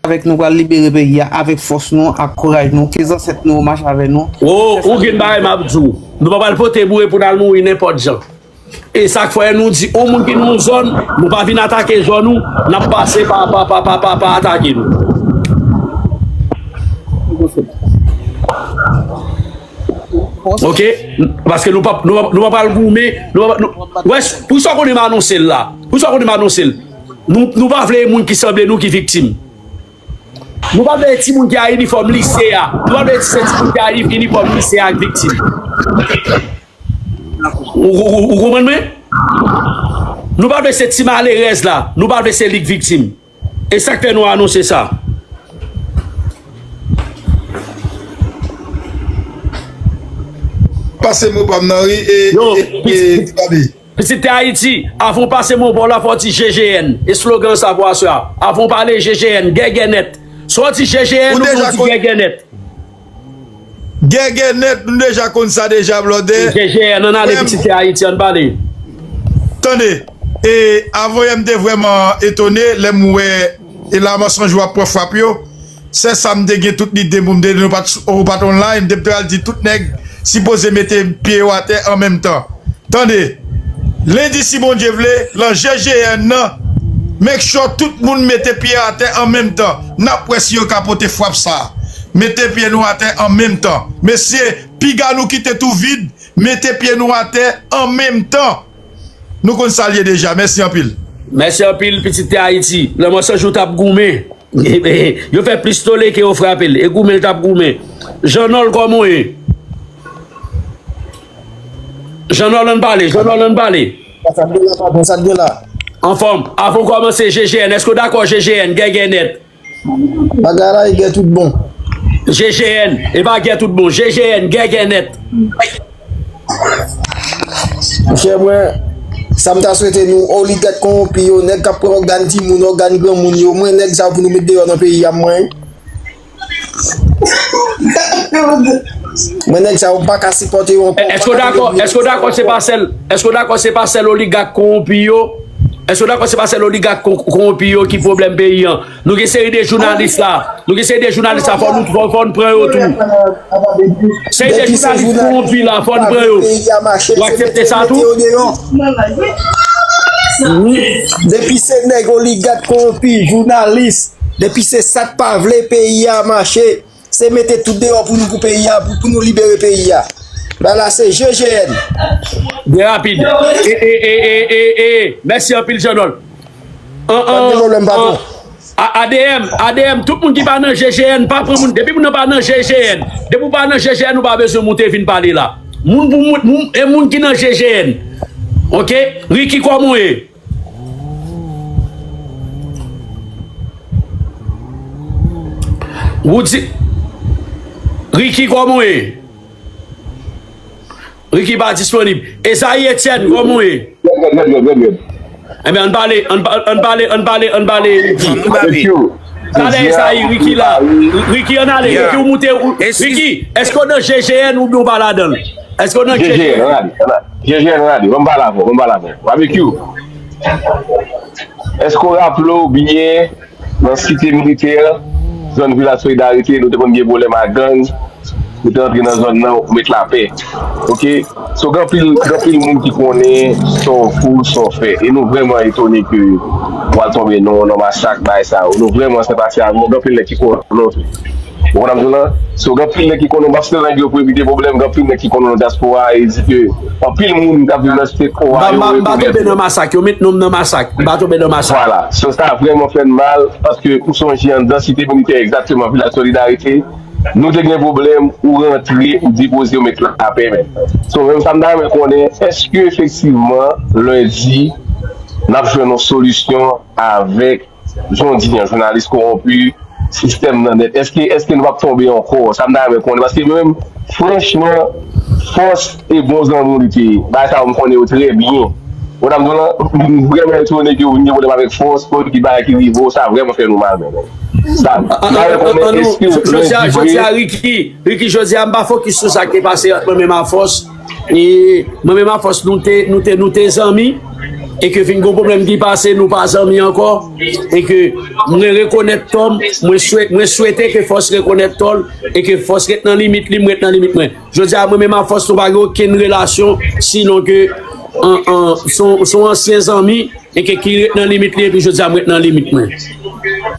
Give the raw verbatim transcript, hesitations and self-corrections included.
avèk nou pral libere peyi a avèk fòs nou ak kouraj nou. Ke zansèt nou yo mache avè nou. O, ou gen bagay m ap di w. Nou pa pral pote boure pou n al mouri nenpòt jan. E sa k fè nou di, yon moun ki nan yon zòn, nou pa vin atake zòn ou, n ap pase pa, pa, pa, pa, pa, pa atake nou. Ok? Paske nou pa, nou pa, nou pa pral goumen, nou pa, nou, wè, pou sa w konnen m anonse l la. Pou sa w konnen m anonse l. Nou, nou pa vle moun ki sanble nou ki viktim. Nou pa vle timoun ki a inifòm lise a. Nou pa vle se timoun ki a inifòm lise a k viktim. Ou, ou, ou, ou konprann mwen? Nou pa vle se ti malerèz la. Nou pa vle se li k viktim. E sa k fè nou anonse sa. Pase mo pa m nan ri e, Yo, e, e, pitit, pitit Ayiti, avan w pase mo pa w la, fò w di G G N. E slogan sa pou aswè a. Avan w pale G G N, gègè nèt. Swa w di G G N ou byen w di gègè nèt. Gègè nèt, nou deja konn sa deja, blòdè. G G N, ann ale, pitit Ayiti, ann pale. Tande, e avan yè m te vrèman etone lè m wè e la Masanjou ap pran frap yo. Se sa m te gen tout lide pou m te di nou pa t, ou pa t online, m te pral di tout nèg sipoze mete pye yo atè an menm tan. Tande, lendi si Bondye vle, lan G G N nan, make sure tout moun mete pye atè an menm tan. N ap wè si yo ka pote frap sa. Mete pye nou atè an menm tan. Mesye, piga nou kite tou vid, mete pye nou atè an menm tan. Nou konn sa l ye deja. Mèsi anpil. Mèsi anpil, pitit Ayiti. Lè Masanjou t ap goumen. Yo fè plis tole ke yo frape l. E goumen l t ap goumen. Jean Nol, kòman w ye? Jean Nol, ann pale. Jean Nol, ann pale. Sa k gen la, patwon, sa k gen la? Anfòm. Avan w kòmanse, G G N, èske w dakò G G N, gègè nèt? Bagay la, e gè tout bon. G G N, e pa gè tout bon. G G N, gègè nèt. Monchè, mwen, sa m ta swete nou, oligak kowonpi yo, nèg k ap pran ògàn timoun, ògàn granmoun yo, mwen, nèg sa yo pou nou met deyò nan peyi a, mwen. Mwen, nèg sa yo, m pa ka sipòte yo ankò. Èske w dakò, èske w dakò se pa sèl, èske w dakò se pa sèl oligak kowonpi yo? Èske w dakò se pa sèl oligak ko-, kowonpi yo ki pwoblèm peyi an? Nou gen seri de jounalis la. Nou gen seri de jounalis la, fò nou, fò, fò n pran yo tou. Seri de jounalis kowonpi la, fò n pran yo. Ou aksepte sa tou? Depi se nèg oligak kowonpi, jounalis, depi se sa k pa vle peyi a mache, se mete tout deyò pou nou, pou peyi a, pou, pou nou libere peyi a. Bagay la se G G N. Byen rapid. E, e, e, e, e, e. Mèsi anpil, Jean Nol. An, an, an. A, A D M, A D M, tout moun ki pa nan G G N, pa pran moun. Depi moun nan pa nan G G N, depi w pa nan G G N, ou pa bezwen moute vin pale la. Moun pou moun, moun, e moun ki nan G G N. Ok? Ricky, kòman w ye? Ou di, Ricky, kòman w ye? Ricky pa disponib. Esaïe Etienne, kòman w ye? Good, good, good, good, good, good. Ebyen, ann pale, ann pa-, ann pale, ann pale, ann pale, Ricky. Thank you. Talè Esaïe, Ricky la. Ricky, ann ale. Yeah. Ricky, ou moute, ou, Ricky, èske w nan G G N oubyen w pa ladan l? Èske w nan G G N? G G N, ann ale, ann ale. G G N, ann ale. Ban m pale avè w, ban m pale avè w. Barbecue. Èske w raple w byen nan Site Militè, zòn Vilaj Solidarite, nou te konn gen pwoblèm ak gang, nou te rantre nan zòn nan pou met lapè. Ok? So, gen anpil, gen anpil moun ki konnen sa w foul, sa w fè. E nou vrèman etone ke w al tonbe nan, nan masak, bagay sa yo. Nou vrèman senpati avè w. Gen anpil nèg ki konnen w tou. Ou konprann sa m di w lan? So, gen anpil nèg ki konnen w, m ap site lang yo pou evite pwoblèm, gen anpil nèg ki konnen w nan dyaspora a e di ke anpil moun k ap viv nan State Ohio yo rekonèt ou. M pa tonbe nan masak, yo met non m nan masak, m pa tonbe nan masak. Vwala. So, sa vrèman fè n mal, paske m sonje anndan Site Militè, egzakteman, Vilaj Solidarite, nou te gen pwoblèm, ou rantre, ou depoze, ou met lapè, men. So, menm sa m ta renmen konnen, èske efektivman, lendi, n ap jwenn yon solisyon avèk jan w di an, jounalis kowonpi, sistèm nan nèt. Èske, èske nou p ap tonbe ankò? Sa m ta renmen konnen. Paske mwen menm, franchman, Fòs e bon zanmi w li te ye. Bagay sa yo, m konnen yo trè byen. Ou konprann sa m di w lan? M vrèman etone ke w vin gen pwoblèm avèk Fòs, pou ki bagay ki rive w, sa vrèman fè nou mal, men. Sa, m ta renmen konnen, èske w, jodi a, jodi a, Ricky, Ricky, jodi a, m pa fokis sou sa ki te pase ant mwen menm a Fòs. E mwen menm a Fòs, nou te, nou te, nou te zanmi. e ke vin gen yon pwoblèm ki pase, nou pa zanmi ankò, e ke mwen rekonèt tò m, mwen swete, mwen swete ke Fòs rekonèt tò l, e ke Fòs ret nan limit li, mwen ret nan limit mwen. Jodi a, mwen menm ak Fòs, nou pa gen okenn relasyon, sinon ke an, an, son, son ansyen zanmi, e ke ki ret nan limit li, epi jodi a, mwen ret nan limit mwen.